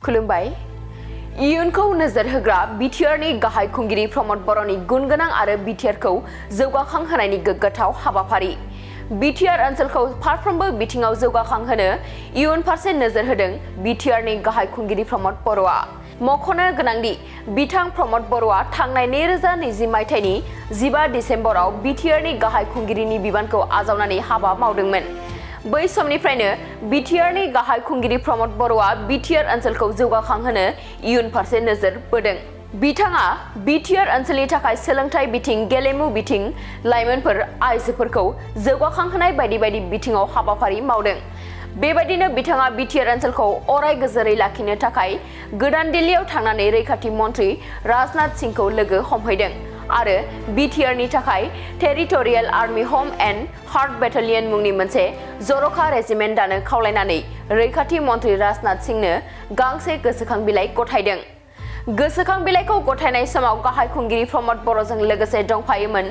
खुलुमबाय इयुनखौ नोजोर होग्रा बिटिआरनि गाहाय खुंगिरि प्रमद बर'नि गुनगोनां आरो बिटिआरखौ जौगाखांहोनायनि गोग्गाथाव हाबाफारि बिटिआर ओनसोलखौ फारफ्रोमबो बिथिङाव जौगाखांहोनो इयुन फारसे नोजोर होदों बिटिआरनि गाहाय खुंगिरि प्रमद बर'आ मख'नो गोनांदि बिथां प्रमद बर'आ थांनाय 2020 मायथाइनि 15 डिसेम्बराव बिटिआरनि गाहाय खुंगिरिनि बिबानखौ आजावनानै हाबा मावदोंमोन बै समनिफ्रायनो बिटिआरनि गाहाय खुंगिरि प्रमद बर'आ बिटिआर ओनसोलखौ जौगाखांहोनो इयुन फारसे नोजोर बोदों बिथाङा बिटिआर ओनसोलनि थाखाय सोलोंथाइ बिथिं गेलेमु बिथिं लाइमोनफोर आइजोफोरखौ जौगाखांहोनाय बायदि बायदि बिथिङाव हाबाफारि मावदों बेबायदिनो बिथाङा बिटिआर ओनसोलखौ अराय गोजोरै लाखिनो थाखाय गोदान दिल्लीयाव थांनानै रैखाथि मन्त्रि राजनाथ सिंहखौ लोगो हमहैदों आरो बिटिआरनि थाखाय territorial army home and hearth battalion मुंनि मोनसे जर'खा रेजिमेन्ट दानो खावलायनानै रैखाथि मन्त्रि राजनाथ सिंहनो गांसे गोसोखां बिलाइ गथायदों गोसोखां बिलाइखौ गथायनाय समाव गाहाय खुंगिरि प्रमद बर'जों लोगोसे दंफायोमोन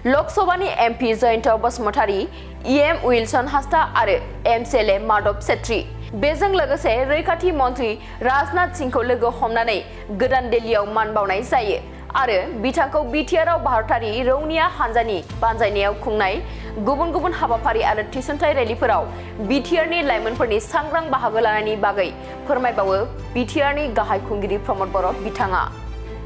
लकसभानि MP Jayanta Basumatary EM Wilson Hasta आरो एमसिएलए माधव सेत्री बेजों लोगोसे रैखाथि मन्त्रि राजनाथ सिंहखौ लोगो हमनानै गोदान दिल्लीयाव मान बावनाय जायो आरो बिथांखौ बिटिआरआव भारतारि रौनिया हानजानि बानजायनायाव खुंनाय गुबुन गुबुन हाबाफारि आरो थिसनथाइ रेलिफोराव बिटिआरनि लाइमोनफोरनि सांग्रां बाहागो लानायनि बागै फोरमायबावो बिटिआरनि गाहाय खुंगिरि प्रमद बर' बिथाङा